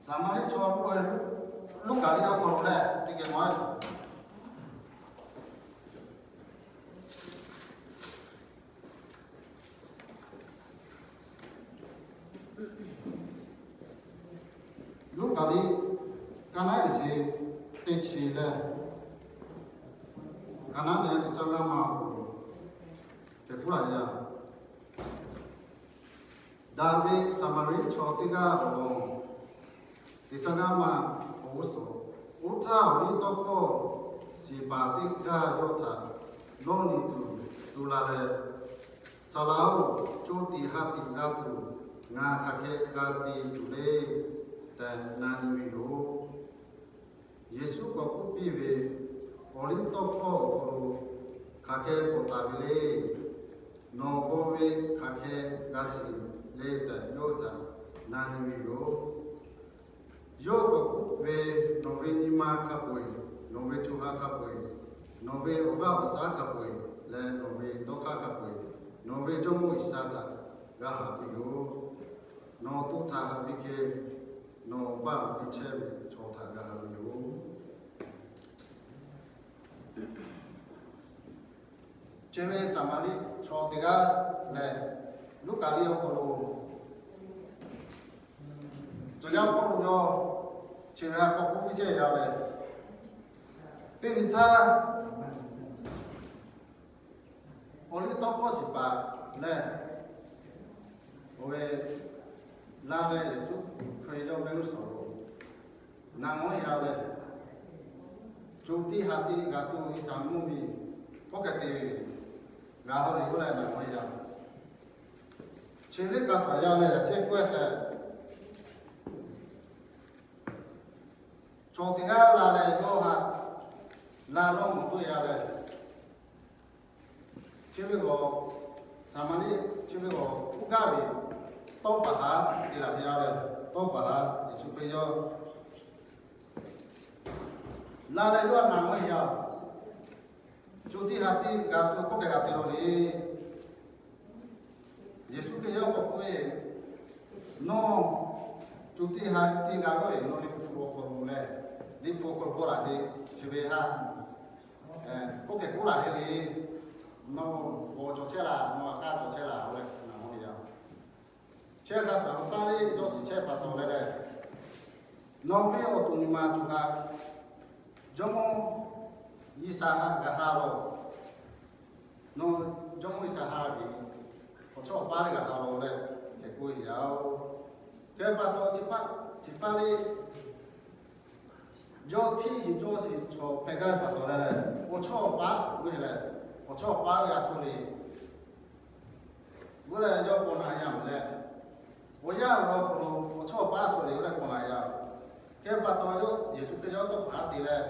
Saˍmaˍriˆ chaw Luˉkaˍ liꞈ awˬ hk'aw lo leh teˇ geh maˇ shuˍ. Luˉkaˍ liꞈ kaˇ naˉ ve chi teˇ chi leh, kaˇ naˉ leh teˇ saˉ g'aˇ ma awˬ hk'aw lo hk'e k'oˆ laˇ ve yoˬ. Daˍviˆ Saˍmaˍriˆ chaw teˇ g'aˇ awˬ lawn, teˇ saˉ g'aˇ ma awˬ g'uˇ suhˍ, oˇ htaˇ awˬ liˇ tawˇ hkawˇ shiˍ paˍ teˇ g'aˇ yawˇ htaꞈ lawˇ nyi tuˬ tu la leh, Saˍ laꞈ-oˬ, co tiꞈ ha tiꞈ g'a tuˬ ngaˬ hk'aˬ hk'e g'a te tuˬ le tehꞈ na nyi ve yoˬ. Yeˍsuˆ k'awꞈ k'oˆ piˇ ve, Awˬ liˇ tawˇ hkawˇ awˬ hk'aw lo hk'aˬ hk'e k'awꞈ taˍ ve le. Nawˬ g'aw ve hk'aˬ hk'e g'a shiˍ le tehꞈ yawˇ htaꞈ na nyi ve yoˬ. Yawˇ k'awꞈ k'oˆ ve, Nawˬ ve nyi ma hk'a peu-eˬ, nawˬ ve co ha hk'a peu-eˬ, nawˬ ve awˬ g'aˇ awˬ shaˉ hk'a peu-eˬ leh nawˬ ve dawˇ hk'aˇ hk'a peu-eˬ, nawˬ ve Jawˇmawˇ G'uiˬsha htaꞈ g'a haꞈ ve yoˬ. Nawˬ to htaꞈ haꞈ ve hk'e, nawˬ awˬ paˇ awˬ e chehˇ ve chaw htaꞈ g'a haꞈ ve yoˬ. Chi ve Saˍmaˍriˆ chaw teˇ g'aˇ lehˬ, Luˉkaˍ liꞈ awˬ hk'aw lo cawˬ yaˇ Pawˇluꞈ yawˇ chi ve ha k'awꞈ k'oˆ piˇ chehˇ yaˇ lehˬ, teˇ nyi htaˇ awˬ liˇ tawˇ hkawˇ shiˍ paˍ lehˬ, oˇ ve laˇ leh Yeˍsuˆ Hkriꞈ yawˇ ve g'uˇ suhˍ lo na ngawˉ yaˇ lehˬ, co tiꞈ ha tiꞈ g'a tuˬ G'uiˬsha mvuhˇ miˬ k'oˆ hk'e te ve g'a haw le k'oˆ leh na ngawˉ yaˇ. Chi liˇ ka shaˍ yaˇ lehˬ, yaꞈ chehˇ k'oˆ-e tehꞈ, chaw teˇ g'aˇ la leh yawˇ haꞈ la lawˇ mawˬ toˇ yaˇ lehˬ, chi ve k'o, Saˍmaˍriˆ chi ve k'o, uˉ gaˇ ve tawˇ paˍ haˉ te laˬ ve yaˇ lehˬ, tawˇ paˍ haˉ Yeˍsuˆ Hkriꞈ yawˇ la leh yawˇ na ngawˉ yaˇ, co tiꞈ ha tiꞈ g'a tuˬ k'oˆ hk'e g'a te law le. Yeˍsuˆ Hkriꞈ yawˇ k'awꞈ k'oˆ ve, Nawˬ co tiꞈ ha tiꞈ g'a k'oˆ ve, nawˬ Liꞈ hpu awˬ hk'aw lo leh, Liꞈ hpu awˬ hk'aw lo k'oˆ laˬ ve, chi ve haˉ k'oˆ hk'e k'oˆ laˬ ve le. Nawˬ g'aw cawˬ chehˇ laˬ, nawˬ a k'aˉ cawˬ chehˇ laˬ k'oˆ leh na ngawˉ yaˇ. Chi hk'a shuˍ paˇ le yawˇ shiˍ chehˇ pa taw leh lehˬ, Nawˬ ve awˬ to nyi ma co ha Jawˇmawˇ G'uiˬsha haˉ g'a ha law. Nawˬ Jawˇmawˇ G'uiˬsha haˉ ve awˬ chawˇ awˬ paˇ le g'a ha law leh, hk'e k'oˆ ve yaˇ-oˬ. Hk'e pa taw, chi paˇ le yawˇ hteˇ shiˍ cawˇ shiˍ chaw hpehꞈ gaˇ ve pa taw leh lehˬ, awˬ chawˇ awˬ paˇ ve lehˬ, awˬ chawˇ awˬ paˇ ve g'a shu le. G'uˇ leh yawˇ k'awꞈ na yaˇ mawˬ leh, awˬ yanˇ ve awˬ hk'aw lo awˬ chawˇ awˬ paˇ shu le g'uˇ leh k'awꞈ na yaˇ. Hk'e pa taw, Yeˍsuˆ Hkriꞈ yawˇ tawˇ hpaˍ haˉ te leh,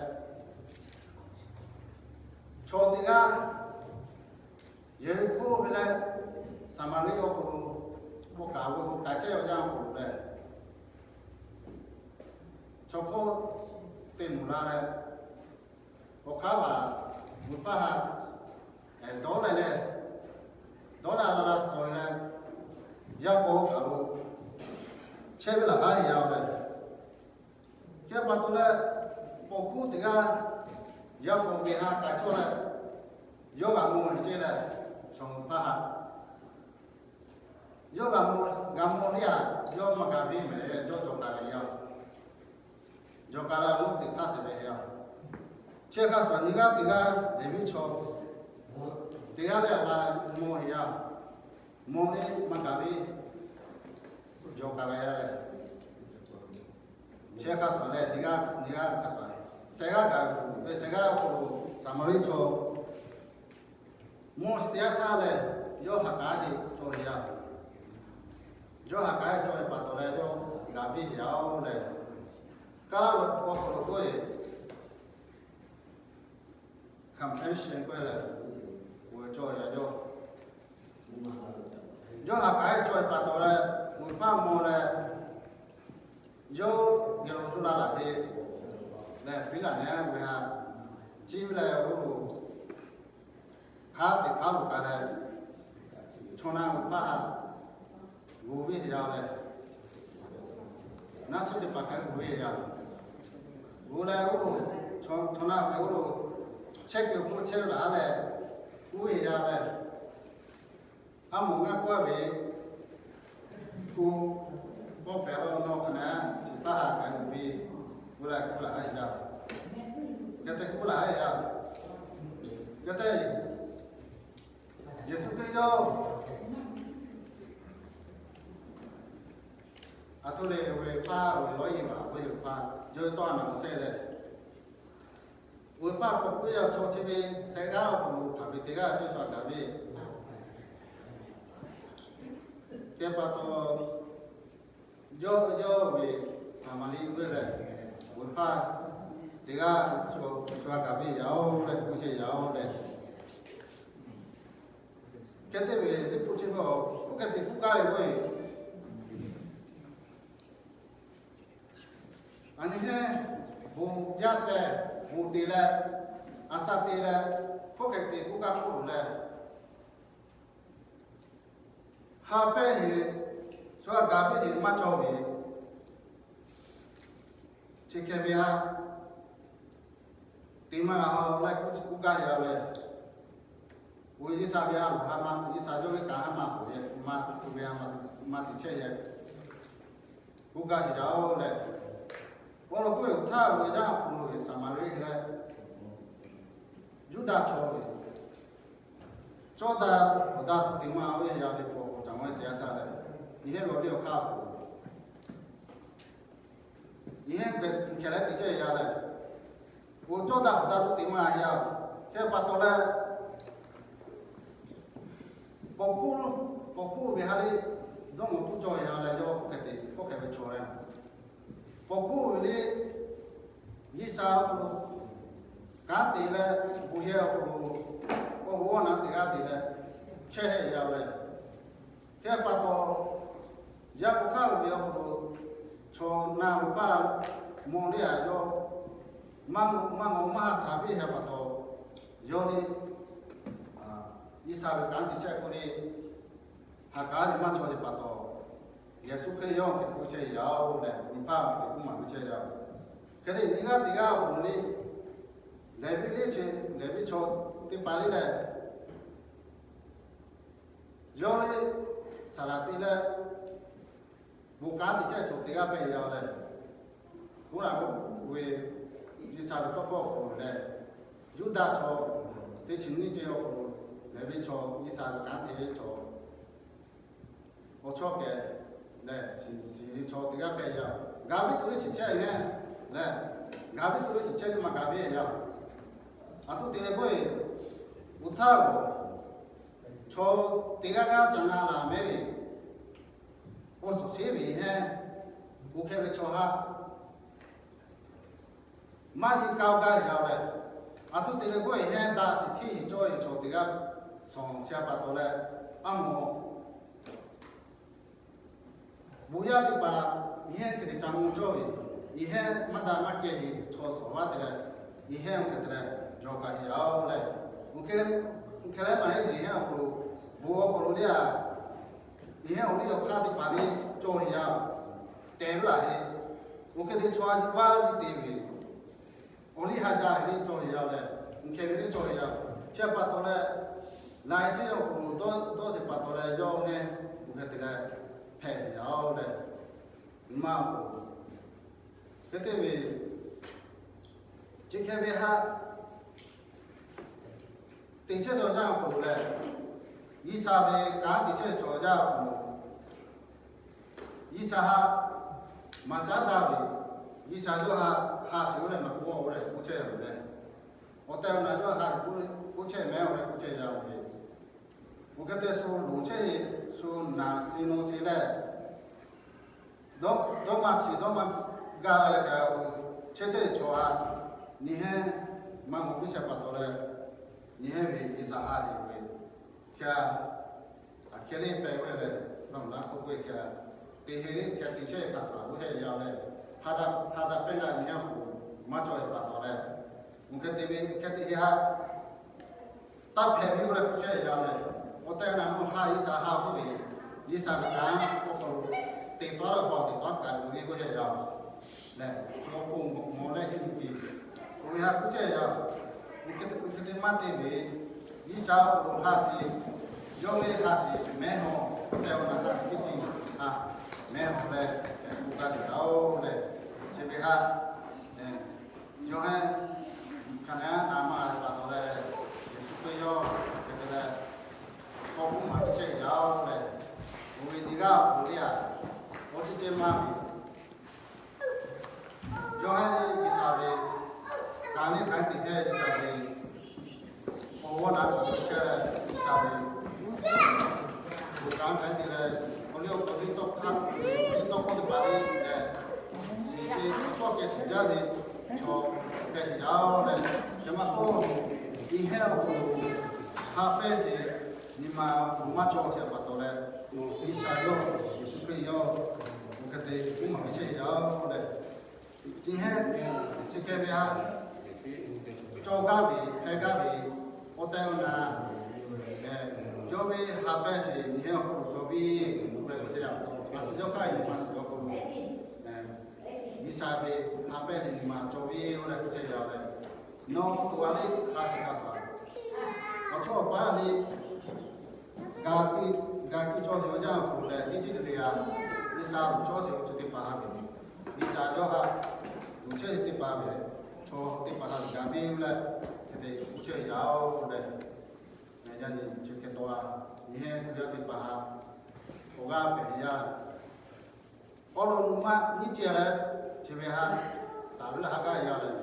chaw teˇ g'aˇ Yeˍriˆhkoˇ ve leh Saˍmaˍriˆ awˬ hk'aw lo bon kaꞈ ve bon kaꞈ chehˇ ve awˬ yanˇ awˬ hk'aw lo lehˬ, chaw hk'awˇ te mawˬ la leh, awˬ hk'aˇ vaꞈ mvuhˇ hpaˇ ha dawˇ leh leh, dawˇ leh la la suh leh, yaˇ paw kaꞈ lo chehˇ ve laˬ haˉ heˆ yaˇ leh, hk'e pa taw leh, paw hkuˇ teˇ g'aˇ yaˇ paw ve ha k'ai cawˇ leh, yawˇ g'a mawˬ ve ceˇ leh, chaw mvuhˇ hpaˇ ha yawˇ g'a mawˬ, g'a mawˬ le a, yawˇ maˇ gaˬ ve mehˍ leh, yawˇ cawˬ k'ai ve yaˇ. Cawˬ k'ai la, oˇ teˇ hk'aˇ suh ve yaˇ. Chi hk'a shuˍ nyi g'aˇ teˇ g'aˇ Leˍviˆ chaw teˇ g'aˇ leh a la mawˬ ve yaˇ. Mawˬ le maˇ gaˬ ve, cawˬ k'ai ve yaˇ leh, chi hk'a shuˍ leh nyi g'aˇ, nyi g'aˇ hk'a shuˍ, shehˍ g'aˇ kaꞈ ve shehˍ g'aˇ awˬ hk'aw lo Saˍmaˍriˆ chaw mawˬ shiˍ teˇ yanˇ htaˇ lehˬ, yawˇ ha k'aˉ heˆ cawˬ ve yaˇ. Yawˇ ha k'aˉ heˆ cawˬ ve pa taw leh yawˇ g'a piˇ heˆ yaˇ-oˬ leh, Kaˇlaˇ ve awˬ hk'aw lo k'oˆ ve, compassion k'oˆ ve lehˬ, oˇ ve cawˬ yaˇ yawˇ. Yawˇ ha k'aˉ heˆ cawˬ ve pa taw leh, mvuhˇ hpaˇ mawˬ leh, yawˇ geh lo zuhˆ la laˬ ve lehˬ, piˇ laˬ nehˬ ve ha Chi ve lehˬ, oˇ lo hk'aˉ teꞈ hk'aˉ lo kaꞈ leh, chaw na ve hpaˇ htaꞈ g'oˍ ve yaˇ leh, naˆ tsuhˇ teˇ hpaˍ hk'a g'oˍ ve yaˇ, g'oˍ leh oˇ lo, chaw na ve oˇ lo chehˇ kuiˬ hk'oˆ chehˇ ve laˬ leh, kuˇ ve yaˇ leh, aˉ mawˬ ngaˇ kawˆ ve, hpu kawˆ pehˍ la nawˬ hk'aˬ na, chi hpaˇ htaꞈ kaꞈ g'oˍ ve, g'oˍ leh kuˇ laˬ ve yaˇ, hk'e te kuˇ laˬ ve yaˇ, hk'e te Yeˍsuˆ Hkriꞈ yawˇ aˬ htoꞈ le ve hpaˇ ve lawˇ yeˬ baˬ ve hpaˇ yawˇ ve tawˇ a naˬ mawˬ chehˇ leh, oˇ ve hpaˇ k'awꞈ k'oˆ ve, chaw chi ve shehˆ g'aˇ awˬ hk'aw lo hk'aˬ ve teˇ g'aˇ cawˇ sha gaˬ ve, hk'e pa taw, yawˇ yawˇ ve Saˍmaˍriˆ ve lehˬ, oˇ ve hpaˇ teˇ g'aˇ sha gaˬ ve yaˇ oˬ leh, k'oˆ chehˇ yaˇ oˬ leh, hk'e te ve teˇ hpu chi ve, oˇ hk'e te k'oˆ gaˇ ve k'o, aˬ nyi heˆ, bon yaˇ te, bon te leh, a sha te leh, hk'oˆ hk'e te k'oˆ gaˇ k'oˆ loˬ leh, ha pehˇ heˍ, shu a gaˬ pehˇ heˍ maˇ cawˬ ve, chi hk'e ve htaꞈ te maˇ g'a haw leh k'oˆ gaˇ yaˇ leh, oˇ G'uiˬsha ve a loˍ ha ma, G'uiˬsha yawˇ ve kanˉ ha ma k'oˆ ve, maˇ te chehˇ yehˬ k'oˆ gaˇ yaˇ oˬ leh, awˬ lawn k'oˆ ve, oˇ htaˇ ve yaˇ awˬ hk'aw lo ve Saˍmaˍriˆ leh Yuˇdaꞈ chaw ve cawˇ daꞈ awˬ daꞈ tuˬ te maˇ ve yaˇ ve hpu awˬ hk'aw lo caꞈ maˇ te a htaˇ leh, nyi heˆ ve awˬ liˇ awˬ hk'aˇ k'o, nyi heˆ hk'e leh te chehˇ yaˇ leh, oˇ cawˇ daꞈ awˬ daꞈ tuˬ te maˇ yaˇ, hk'e pa taw leh, paw hkuˇ, paw hkuˇ ve ha lehˬ dawˇ nawˬ tuˇ cawˇ yaˇ leh, yawˇ hk'oˆ hk'e te hk'oˆ hk'e ve chaw leh, paw hkuˇ ve lehˬ G'uiˬsha awˬ hk'aw lo kanˉ te leh, bon yehˬ awˬ hk'aw lo awˬ hoˉ awˬ naˉ teˇ g'aˇ te leh chehˇ heˆ yaˇ leh, hk'e pa taw, yaˇ k'o hk'aˇ ve awˬ hk'aw lo chaw na ve hpaˇ mawˬ leh a yawˇ maˇ, maˇ ngawˬ maˇ ha shaˍ ve hk'e pa taw, yawˇ lehˬ G'uiˬsha ve kanˉ te chehˇ k'oˆ leh, ha k'aˉ ve maˇ cawˬ ve pa taw, Yeˍsuˆ Hkriꞈ yawˇ hk'e k'oˆ chehˇ yaˇ oˬ leh, nyi hpaˇ ve teꞈ k'oˆ maˍ ve chehˇ yaˇ oˬ. Hk'e te nyi g'aˇ teˇ g'aˇ awˬ hk'aw lo lehˬ, Leˍviˆ lehˬ chi, Leˍviˆ chaw teˇ hpaˍ lehˬ leh, yawˇ lehˬ Saˍlaꞈ te leh bon kanˉ te chehˇ chaw teˇ g'aˇ hpehꞈ yaˇ leh, k'oˆ laꞈ k'oˆ ve G'uiˬsha ve tawˇ hkawˇ awˬ hk'aw lo leh, Yuˇdaꞈ chaw teˇ chi nyiˇ ceuˬ awˬ hk'aw lo Leˍviˆ chaw G'uiˬsha ve kanˉ te ve chaw awˬ chawˇ kehˬ lehˬ, shiˍ shiˍ ve chaw teˇ g'aˇ hpehꞈ yaˇ. Gaˬ ve tuˬ lehˬ shiˍ chehˇ heˆ leh, gaˬ ve tuˬ lehˬ shiˍ chehˇ ve maˇ gaˬ ve yaˇ. Aˬ htoꞈ te leh k'oˆ ve, oˇ htaˇ chaw teˇ g'aˇ g'aˇ ca na laˬ mehˉ ve, awˬ suhˍ sheˉ ve heˆ, oˇ hk'e ve chaw haꞈ maˇ heˆ kaˇ gaˇ yaˇ leh, aˬ htoꞈ te leh k'oˆ ve, heˆ daꞈ shiˍ hteˇ heˍ cawˇ ve chaw teˇ g'aˇ shawˍ shehˍ pa taw leh, aˉ mawˬ bon yaˇ teˇ hpaˍ, nyi heˆ hk'e te ca mawˬ cawˇ ve, nyi heˆ maˇ daꞈ maˇ kehˬ ve chaw shawˍ vaˇ te leh, nyi heˆ oˇ hk'e te leh jawˬ kaꞈ heˍ yaˇ oˬ leh, oˇ hk'e leh maˇ heˆ nyi heˆ awˬ hk'aw lo, bon awˬ hk'aw lo lehˬ a, nyi heˆ awˬ liˇ awˬ hk'aˇ teˇ hpaˍ lehˬ cawˬ heˍ yaˇ, tehˬ ve laˬ heˆ. Oˇ hk'e te chaw a nyi vaˇ ve te ve, awˬ liˇ ha yaˇ heˍ lehˬ cawˬ heˍ yaˇ leh, oˇ hk'e ve lehˬ cawˬ heˍ yaˇ. Chi pa taw leh, laiˬ chi awˬ hk'aw lo dawˇ dawˇ sheˍ pa taw leh yawˇ heˆ, oˇ hk'e te leh hpehꞈ heˍ yaˇ oˬ leh, nyi ma awˬ hk'aw lo hk'e te ve, chi hk'e ve haꞈ te chehˇ chaw yaˇ awˬ hk'aw lo lehˬ, G'uiˬsha ve kanˉ te chehˇ chaw yaˇ awˬ hk'aw lo, G'uiˬsha haꞈ maˇ caˉ daꞈ ve, G'uiˬsha yawˇ haꞈ ha shiˍ oˇ leh maˇ k'oˆ oˇ leh k'oˆ chehˇ ve leh, awˬ tehˬ awˬ na yawˇ haꞈ k'oˆ chehˇ mehˉ oˇ leh k'oˆ chehˇ yaˇ oˬ ve, oˇ hk'e te shu loˍ chehˇ heˆ, shu naˍ shiˍ nawˬ shiˍ leh, dawˇ maˇ chi dawˇ maˇ gaˇ leh kaꞈ, chehˇ chehˇ chaw haꞈ nyi heˆ maˇ mawˬ piˇ shehˍ pa taw leh, nyi heˆ ve G'uiˬsha haꞈ heˍ ve, hk'e a hk'e lehˬ hpehꞈ ve leh, nawˬ na k'oˆ ve hk'e, te heˍ lehˬ hk'e te chehˇ kaꞈ kaꞈ k'oˆ heˆ yaˇ leh, ha daꞈ ha daꞈ pehˇ daꞈ nyi heˆ awˬ hk'aw lo maˇ cawˬ ve pa taw leh, Hk'e te ve, hk'e te ve ha, taˇ hpehꞈ ve oˇ leh k'oˆ chehˇ yaˇ lehˬ, awˬ tehˬ awˬ na nawˬ ha G'uiˬsha ha k'oˆ ve, G'uiˬsha ve kanˉ awˬ hk'aw lo te tawˉ la paw te tawˉ k'ai ve k'oˆ chehˇ yaˇ lehˬ, shu awˬ pon mawˬ leh henˇ yuˬ ve, oˇ ve ha k'oˆ chehˇ yaˇ. Hk'e te maˇ te ve, G'uiˬsha awˬ hk'aw lo ha sheˍ, yawˇ ve ha sheˍ mehˉ hawˬ, awˬ tehˬ awˬ na ha teˇ ceuˬ ha mehˉ hawˬ leh, k'oˆ gaˇ sheˍ yaˇ-oˬ lehˬ, chi ve ha yawˇ hehˉ hkanˍ na maˇ g'a pa taw leh, Yeˍsuˆ Hkriꞈ yawˇ hk'e te leh, kawˇ k'oˆ maˍ piˇ chehˇ yaˇ-oˬ lehˬ, oˇ ve nyi g'aˇ awˬ hk'aw lo le a, awˬ ceuˬ ceh maˇ ve, yawˇ hehˉ le G'uiˬsha ve kanˉ le kanˉ te chehˇ G'uiˬsha ve awˬ g'awˇ na k'awꞈ chehˇ leh, G'uiˬsha ve awˬ kanˉ kanˉ te leh, awˬ liˇ awˬ hk'aw liˇ tawˇ hk'aˇ, liˇ tawˇ hkawˇ teˇ hpaˍ le leh, shiˍ ve tawˇ keh shiˍ jaˇ ve chaw hpehꞈ sheˍ yaˇ-oˬ lehˬ, yaꞈ maˇ k'oˆ, nyi hehˉ awˬ hk'aw lo ha pehˇ sheˍ, nyi ma awˬ hk'aw lo maˇ cawˬ sheˍ pa taw leh, G'uiˬsha yawˇ, Yeˍsuˆ Hkriꞈ yawˇ, oˇ hk'e te k'oˆ maˍ piˇ chehˇ yaˇ-oˬ lehˬ, nyi hehˉ chi hk'e ve ha cawˬ gaˇ ve, hpehꞈ gaˇ ve, awˬ tehˬ awˬ na lehˬ, yawˇ ve ha pehˇ sheˍ nyi hehˉ awˬ hk'aw lo cawˬ ve, oˇ leh k'oˆ chehˇ yaˇ. A shu yawˇ hk'aˇ nyi ma shiˍ awˬ hk'aw lo G'uiˬsha ve ha pehˇ sheˍ nyi ma cawˬ ve, oˇ leh k'oˆ chehˇ yaˇ lehˬ, nawˬ to a le ha shiˍ kaꞈ faˍ, awˬ chawˇ awˬ paˉ le ga kuiˬ, ga kuiˬ cawˬ sheˍ awˬ yanˇ awˬ hk'aw lo lehˬ, teˇ ceuˬ le le a, G'uiˬsha awˬ chawˇ sheˍ awˬ ceuˬ teˇ hpaˍ ha ve, G'uiˬsha yawˇ ha tuˬ chehˇ sheˍ teˇ hpaˍ ve, chaw teˇ hpaˍ ha gaˬ ve oˇ leh, hk'e te k'oˆ chehˇ yaˇ-oˬ lehˬ, yaˇ nyi chi hk'e taw a, nyi hehˉ Hkriꞈ yaˇ teˇ hpaˍ ha awˬ g'aˇ hpehꞈ ve yaˇ. Awˬ lawn nuˇ ma nyiˇ ceh leh, chi ve ha taˍ ve leh ha gaˇ yaˇ lehˬ,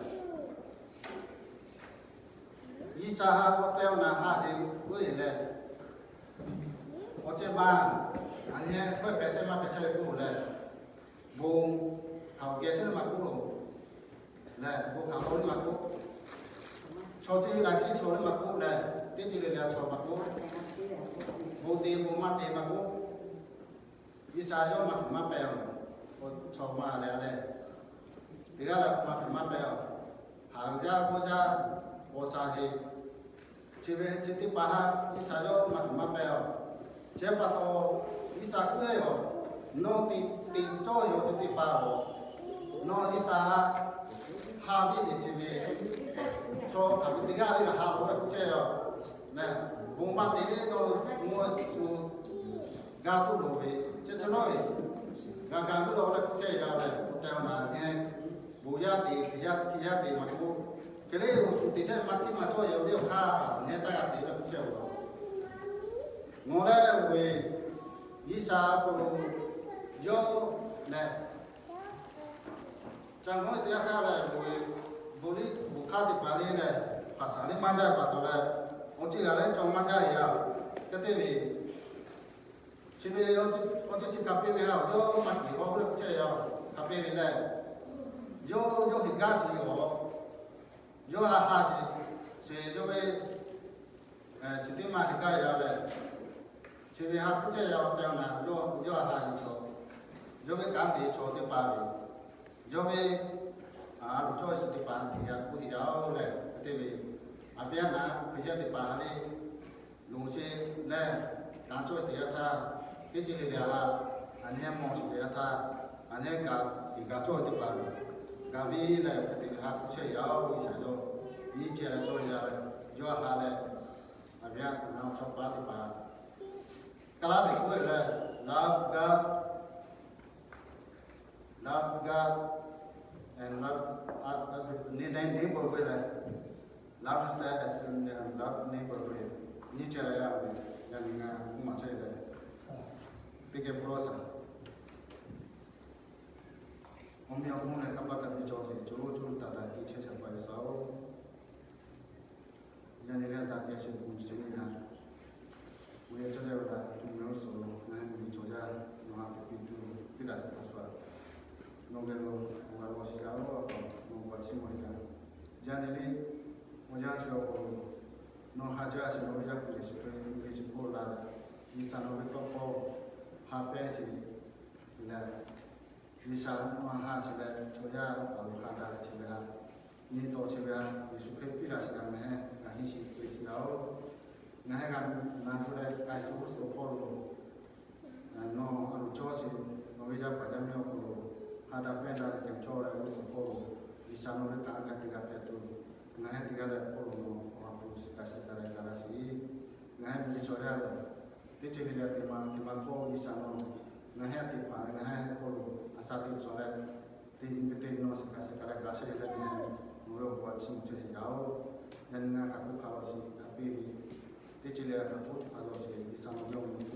G'uiˬsha ha awˬ tehˬ awˬ na ha heˍ ve lehˬ, awˬ ceh maˇ, a nyi hehˉ hkawehˇ hpehꞈ chehˇ maˇ hpehꞈ chehˇ ve k'oˆ lo lehˬ, bon hkaoˍ geh chehˇ ve maˇ k'oˆ lo lehˬ, bon hkaoˍ lo ve maˇ k'oˆ, chaw ceuˬ laiˬ ceuˬ chaw ve maˇ k'oˆ lehˬ, teˇ ceuˬ le le a chaw maˇ k'oˆ, bon te bon maˇ te maˇ k'oˆ, G'uiˬsha yawˇ maˇ hpehꞈ maˇ pehˍ-oˬ, chaw maˇ leh leh, teˇ g'aˇ leh maˇ hpehꞈ maˇ pehˍ-oˬ, haˍ yaˇ g'awˇ yaˇ, awˬ shaˍ heˍ, chi ve chi teˇ hpaˍ ha G'uiˬsha yawˇ maˇ hpehꞈ maˇ pehˍ-oˬ. Chi pa taw, G'uiˬsha k'oˆ ve yoˬ, nawˬ te te cawˇ yoˬ chi teˇ hpaˍ-oˬ, nawˬ G'uiˬsha ha ha ve sheˍ chi ve, chaw hk'aˬ ve teˇ g'aˇ le g'a ha lo leh k'oˆ chehˇ yoˬ. Bon maˇ te le nawˬ mvuhˇ shu g'a tuˬ loˍ ve, chi chi nawˉ ve g'a gaˬ ve lo leh k'oˆ chehˇ yaˇ lehˬ, awˬ tehˬ awˬ na nyi hehˉ bon yaˇ te, hk'e yaˇ hk'e yaˇ te maˇ k'oˆ, hk'e le awˬ shuˍ te chehˇ maˇ htiˇ maˇ cawˇ yoˬ le awˬ hk'aˇ, nyi hehˉ taˇ g'a te leh k'oˆ chehˇ-oˬ. Nawˬ lehˬ oˇ ve G'uiˬsha awˬ hk'aw lo yawˇ lehˬ, ca mawˇ teˇ yanˇ htaˇ lehˬ, bon liˇ bon hk'aˇ teˇ hpaˍ le lehˬ, hpaˍ shaˍ liˇ maˇ jaˇ pa taw leh, awˬ ceuˬ g'a leh cawˬ maˇ jaˇ ve yaˇ, hk'e te ve, chi ve awˬ ceuˬ chi hk'a peu-eˬ ve ha yawˇ maˇ tiˍ k'awꞈ k'oˆ leh k'oˆ chehˇ yaˇ, hk'a peu-eˬ ve lehˬ, yawˇ yawˇ heˍ gaˇ sheˍ ve awˬ, yawˇ ha ha sheˍ, sheˍ yawˇ ve chi teˇ maˇ heˍ gaˇ yaˇ lehˬ, chi ve ha k'oˆ chehˇ yaˇ awˬ tehˬ awˬ na yawˇ ha ha ve chaw, yawˇ ve kanˉ te chaw teˇ hpaˍ ve, yawˇ ve a loˍ cawˇ ve chi teˇ hpaˍ teˇ yanˇ k'oˆ heˍ yaˇ-oˬ lehˬ, hk'e te ve, a pehˉ a na Hkriꞈ yaˇ teˇ hpaˍ ha le, loˍ sheˍ lehˬ, kanˉ cawˇ ve teˇ yanˇ htaˇ, teˇ ceuˬ le le a ha, a nyi hehˉ mawˬ sheˍ teˇ yanˇ htaˇ, a nyi hehˉ kaꞈ tiꞈ kaꞈ cawˇ ve teˇ hpaˍ gaˬ ve lehˬ, hk'e te ve ha k'oˆ chehˇ yaˇ-oˬ, G'uiˬsha yawˇ nyiˇ ceh leh cawˇ ve yaˇ lehˬ, yawˇ ha lehˬ, a pehˉ a na chaw paˉ teˇ hpaˍ, Kaˍlaˉ ve k'oˆ ve lehˬ, love God, love God and love, ne ne ne bo ve lehˬ, love yourself as you love neighbor ve, nyiˇ ceh leh yaˇ ve, yaˇ nyi ngaˬ k'oˆ maˍ chehˇ ve lehˬ, teˇ geh bon lawˇ shaˍ. Awˬ meꞈ awˬ hponˇ lehˬ, kanˇ paˆ ka biˇ cawˬ sheˍ, co co taˍ taˍ tiˇ chehˇ shaˍ pa G'uiˬsha-oˬ, yaˇ nyi leh daꞈ kehˬ sheˍ bon sheˍ ve ha, oˇ ve cawˇ jaˇ ve la tuˬ mehˆ g'uˇ suhˍ lo ngaˬ hui gu liꞈ cawˬ jaˇ, nawˬ ha hpehꞈ piˇ tuˬ teˇ daꞈ shaˍ pa shu-a. Nawˬ geh lo awˬ g'a law shiˍ yaˇ-oˬ, nawˬ gu a chiˇ mvuh-e kaꞈ, yaˇ nyi le awˬ yanˇ chi awˬ hk'aw lo nawˬ ha jaˇ sheˍ, nawˬ ve Yaˇ hpu Yeˍsuˆ Hkriꞈ ve chi hk'oˆ la leh, G'uiˬsha nawˬ ve tawˇ hkawˇ ha pehˇ sheˍ leh, G'uiˬsha nawˬ ha sheˍ leh, chaw yaˇ paˍ lo ha daꞈ leh chi ve ha Nyi tawˬ chi ve Yeˍsuˆ Hkriꞈ piˇ laˇ sheˍ kaꞈ ngaˬ heˆ, ngaˬ henˇ shiˍ te sheˍ yaˇ-oˬ. Ngaˬ heˆ kaꞈ na tuˬ leh k'ai suh g'uˇ suhˍ hpawˇ lo nawˬ a loˍ cawˇ sheˍ. Nawˬ ve yaˇ paˍ yaˇ miˇ awˬ hk'aw lo ha daꞈ pehˇ daꞈ leh kehˬ cawˇ leh g'uˇ suhˍ hpawˇ lo G'uiˬsha nawˬ ve htaꞈ a kaꞈ teˇ g'aˇ hpehꞈ tuˬ, ngaˬ heˆ teˇ g'aˇ leh hpawˇ lo nawˬ awˬ a hpu shiˍ kaꞈ shehˍ hpaˇ leh ga laˇ sheˍ. Ngaˬ heˆ miˬ guiˬ chaw yaˇ lehˬ, teˇ ceuˬ le le te ma te ma hk'oˆ G'uiˬsha nawˬ ngaˬ heˆ teˇ hpaˍ leh ngaˬ heˆ hk'oˆ lo a shaˍ teˇ cawˬ leh, teˇ nyi teˇ nyi nawˬ shiˍ kaꞈ shehˍ hpaˇ leh ga chehˇ leh nawˬ ve awˬ bon a chiˇ mvuh chehˇ yaˇ-oˬ. Yaꞈ nyi ngaˬ hk'aˬ hk'oˆ hk'a law shiˍ hk'a piˇ ve, teˇ ceuˬ le hk'aˬ hk'oˆ hk'a law shiˍ G'uiˬsha nawˬ ve awˬ meh